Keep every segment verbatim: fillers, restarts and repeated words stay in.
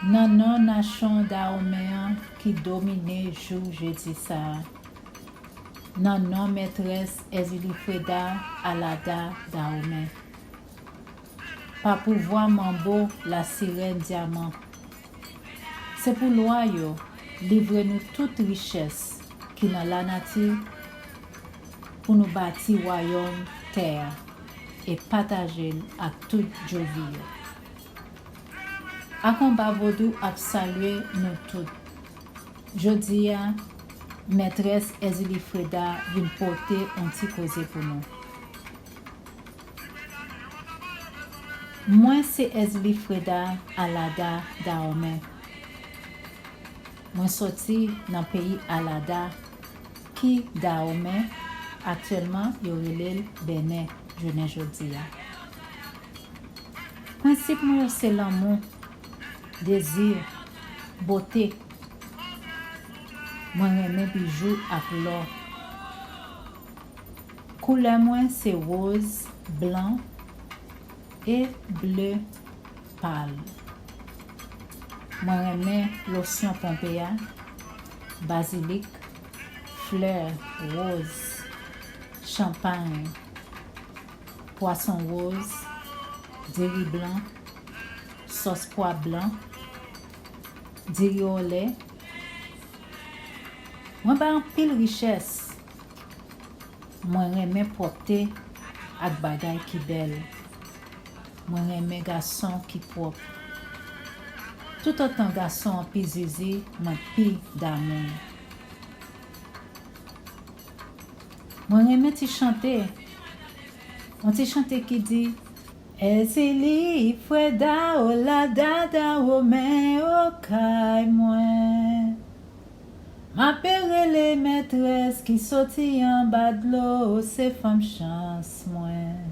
Nan non nasyon Dawomen an ki domine jou jedi sa a, nan non mètrès Èzili Freda Alada Dawomen, pa pouvwa manbo lasirèn dyaman, se pou lwa yo livre nou tout richès ki nan lanati pou nou bati wayòm tè a e pataje l ak tout djovi yo. Akonba Vodou ap salye nou tout. Jodi a, mètrès Èzili Freda vin pote yon ti koze pou nou. Mwen se Èzili Freda Alada Dawomen. Mwen soti nan peyi Alada, ki Dawomen, aktyèlman yo rele l Benen jounen jodi a. Prensip mwen yo se lanmou, dezi, bote. Mwen renmen bijou ak lò. Koulè mwen se woz, blan e ble pal. Mwen renmen losyon ponpe a, bazilik, flè woz, chanpay, pwason woz, diri blan, sòs pwa blan, diri olè. Mwen bay anpil richès. Mwen renmen pwòpte ak bagay ki bèl. Mwen renmen gason ki pwòp. Toutotan gason an pi zizi, mwen pi damou l. Mwen renmen ti chante. Yon ti chante ki di, Èzili Freda Alada Dawomen okay mwen. M ape rele mètrès ki soti anba dlo, se fanm chans mwen.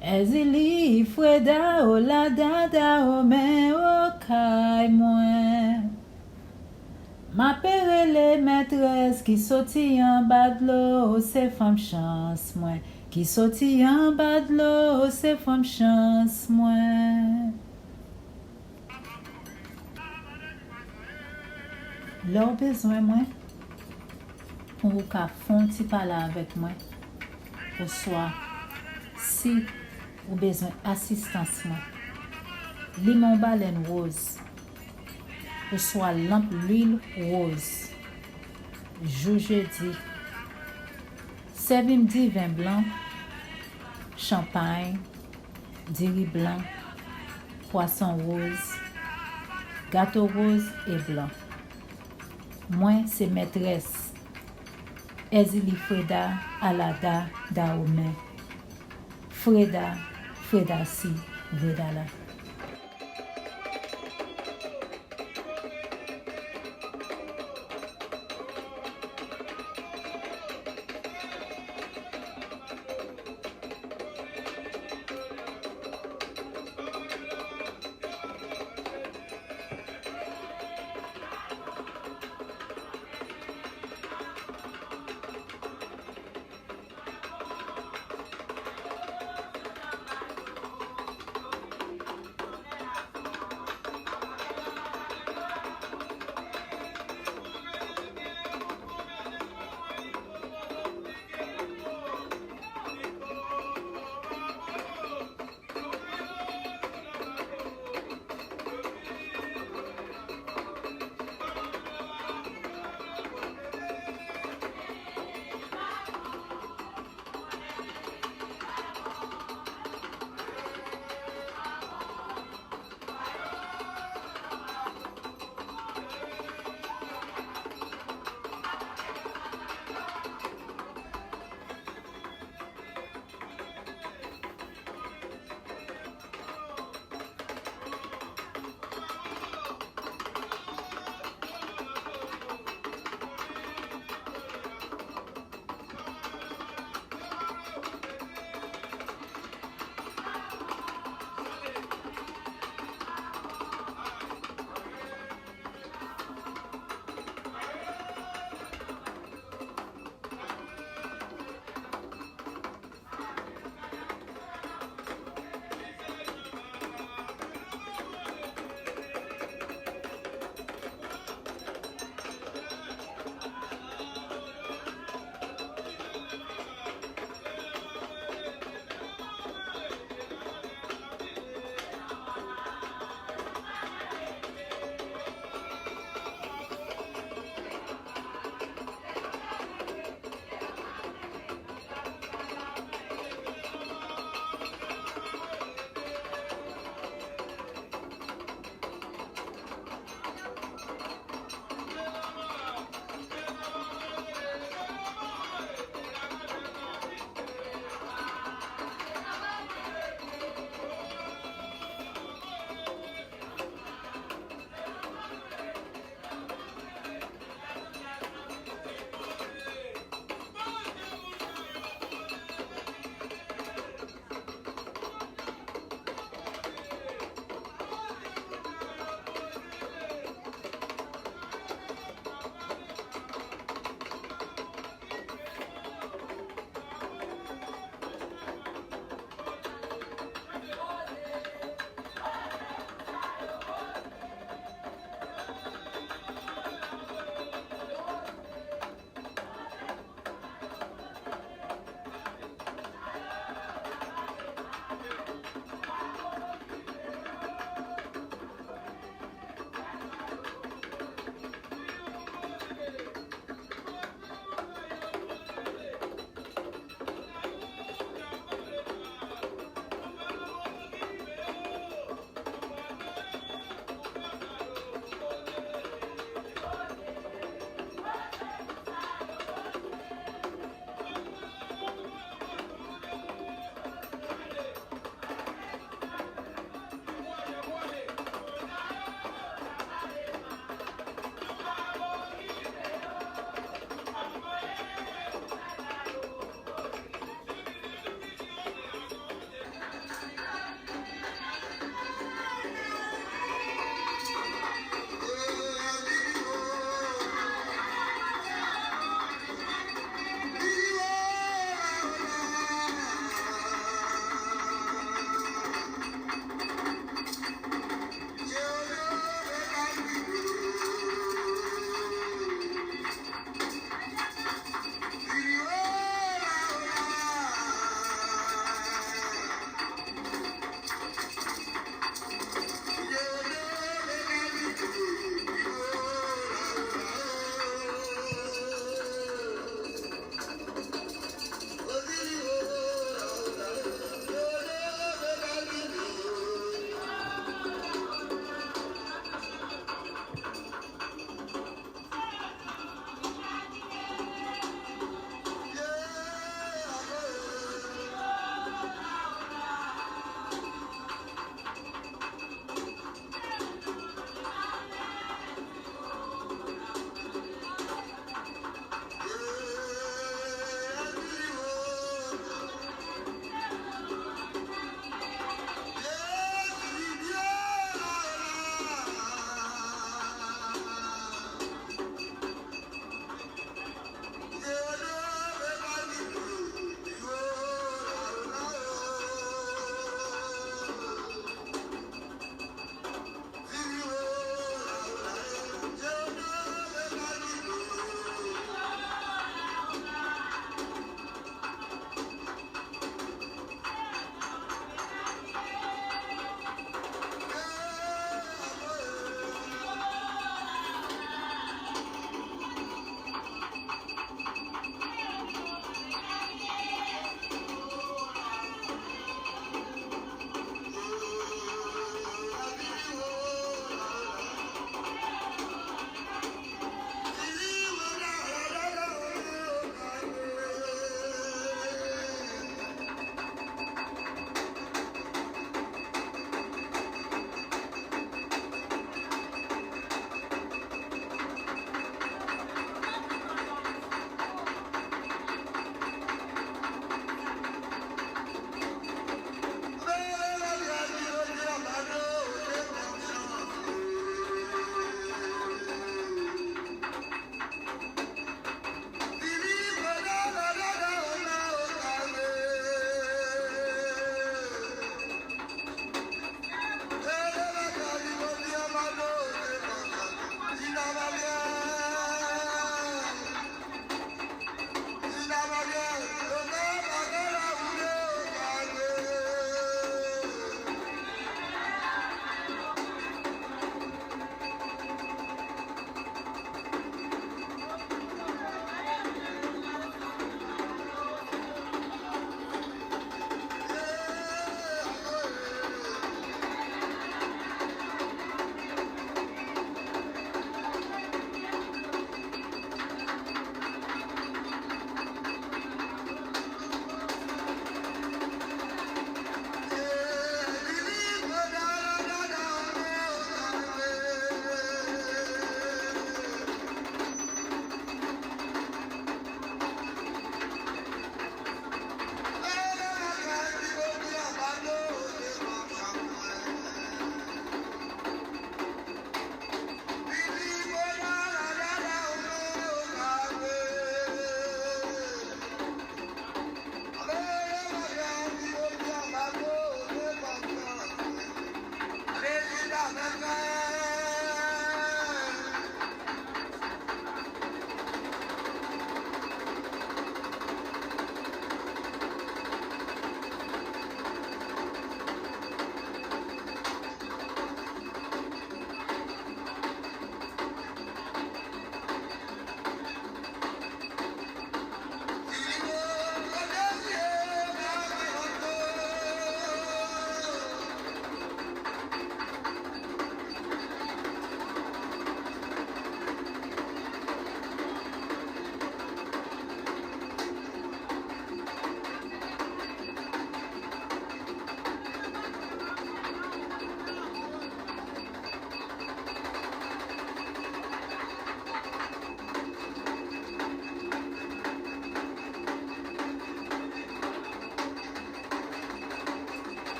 Èzili Freda Alada Dawomen okay mwen. M ape rele mètrès ki soti anba dlo, se fanm chans mwen. Ki soti anba dlo, se fanm chans mwen. Lè w bezwen mwen, pou w ka fè yon ti pale avèk mwen, oswa si ou bezwen asistans mwen, limen yon balèn woz, oswa lanp lwil woz. Jou jedi, sèvi m diven blan, chanpay, diri blan, pwason woz, gato woz e blan. Mwen se mètrès Èzili Freda Alada Dawomen. Freda, Freda si, Freda la.